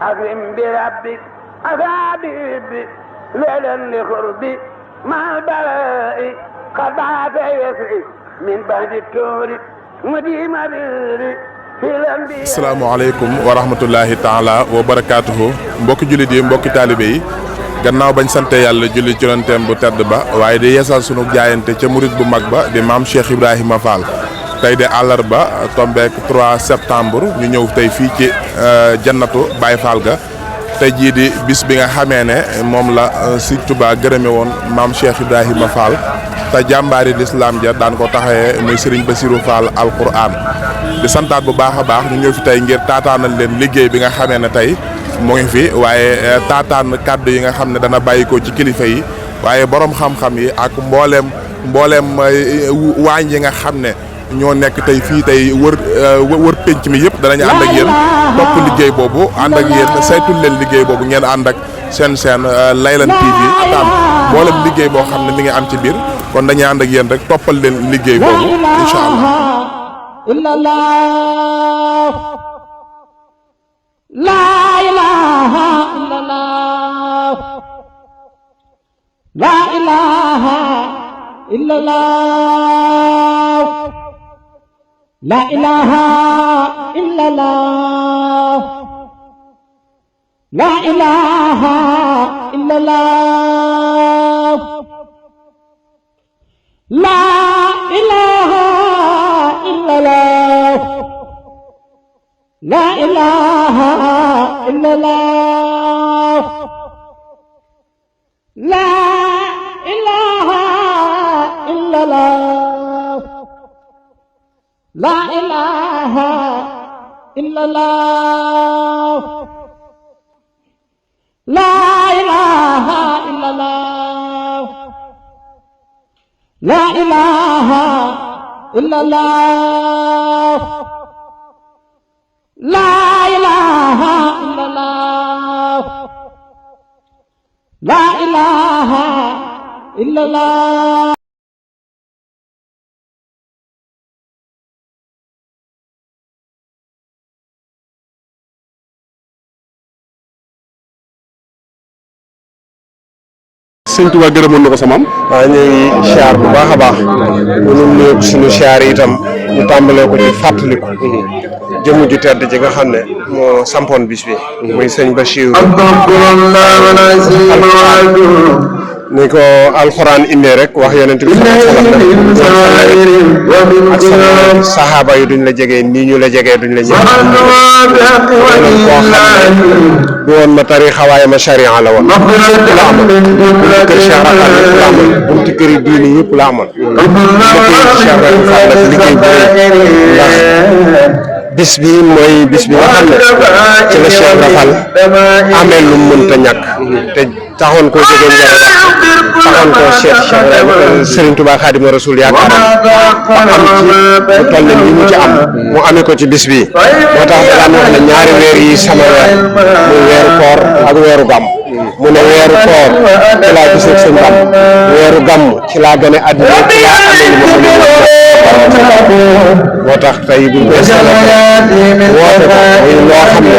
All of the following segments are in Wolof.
أكرم بربك أصابي ليلا لقربي مع البلاء قد عاد يسري من بعد التور مديم بيري asalaamaaleykum wa rahmatullahi taala wa barakaatuhu mbokki jullit yi mbokki taalibe yi gannaaw bañ sante yàlla julli ci yonenteem bu tedd ba waaye di yeesal sunu jaayante ca murit bu mag ba di maam Cheikh Ibrahima Fall tey de àllarba tombeek 3 septembre ñu ñëw tey fii ci jannatu Baye Fall ga tey jii di bis bi nga xamee ne moom la Sëriñ Tuubaa gërëme woon maam Cheikh Ibrahima Fall te jàmbaari lislaam ja daan ko taxawee muy Serigne Bassirou Fall alquran di santaat bu baax a baax ñu ñëw fi tey ngir taataanal leen liggéey bi nga xamee ne tey mu ngi fi waaye taataan kàddu yi nga xam ne dana bàyyikoo ci kilifa yi waaye borom xam-xam yi ak mbooleem waañ yi nga xam ne ñoo nekk tey fii tey wër penc mi yëpp danañu ànd ak yéen topp liggéey boobu ànd ak yéen saytul leen liggéey boobu ngeen ànd ak seen Laylan TV ataan mboolem liggéey boo xam ne mi ngi am ci biir kon dañuy ànd ak yéen rek toppal leen liggéey boobu incha allah. La ilaha illallah, la ilaha illallah, la ilaha illallah, la ilaha illallah, la ilaha illallah, la ilaha illallah, la ilaha illallah, la ilaha illallah, la ilaha illallah, la ilaha illallah, la ilaha illallah, la ilaha illallah. Sëñ Tuubaa gërëmoon na ko sa maam. waaw ñu ngi siyaar bu baax a baax ñu nuyu suñu siyaar yi itam ñu tàmbalee ko ci fàttaliku jëmm ju tedd ji nga xam ne moo sampoon bis bi muy sëñ Bachir ni ko alxuraan indee rek wax yonent bi ak saxaaba yi duñ la jegee nii ñu la jegee duñ la jegee koo xam ne du woon ma tariixa waaye ma sharia la woon la amoon kër Cheikh Rafal yëpp la amoon bunti kër yi diini yëpp la amoon liggéey bu ndax bis bi mooy bis bi nga xam ne ci la Cheikh Rafal amee lu mu mënta ñàkk te taxoon koo jógee Njara taxoon koo Cheikh Serigne Touba Khadimou Rassoul yaakaar ba am ci mu toll ne li mu ci am mu amee ko ci bis bi moo tax daan wax ne ñaari weer yi sama weer muy weeru koor ak weeru gàmm mu ne weeru koor ci laa gisee sëñ gàmm weeru gàmm ci laa gën a àddina ci laa amee li ma moo tax tey buñ koy célébré woote ko muy loo xam ne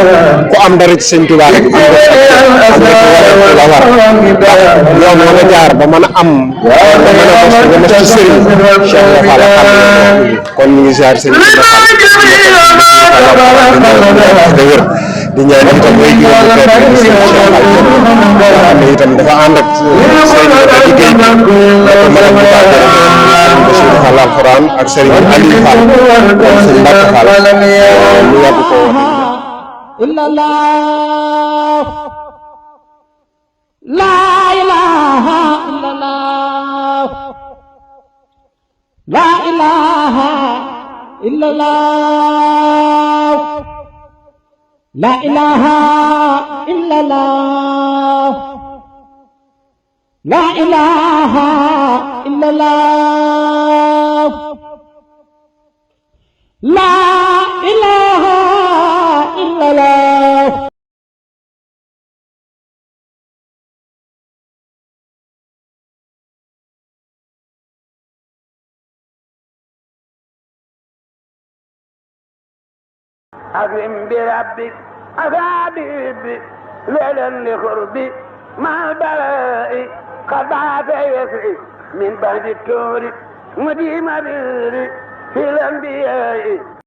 ku am dara ci sëñ Touba rek am nga la war ndax yoon wa nga jaar ba mën a am ba mën a mos nga mos ci sëriñ Cheikh Rafal xam ne kon ñu ngi ziar sëñ Rafal de wér di ñaan itam mooy juróom bu fekk di sëñ Cheikh Fall xam ne itam dafa ànd ak sëriñ bi liggéey bi dafa mën a ñu baax Bassirou Fall alxuraan ak sëriñ Aliou Fall sëñ Mbacke Fall ñu yàgg ko illallah, la ilaha illallah, la ilaha illallah, la ilaha illallah, la ilaha illallah, la ilaha illallah. أكرم بربك أصابي ليلا لقربي مع البلاء قد بعث يسري من بعد التور مديم بيري في الأنبياء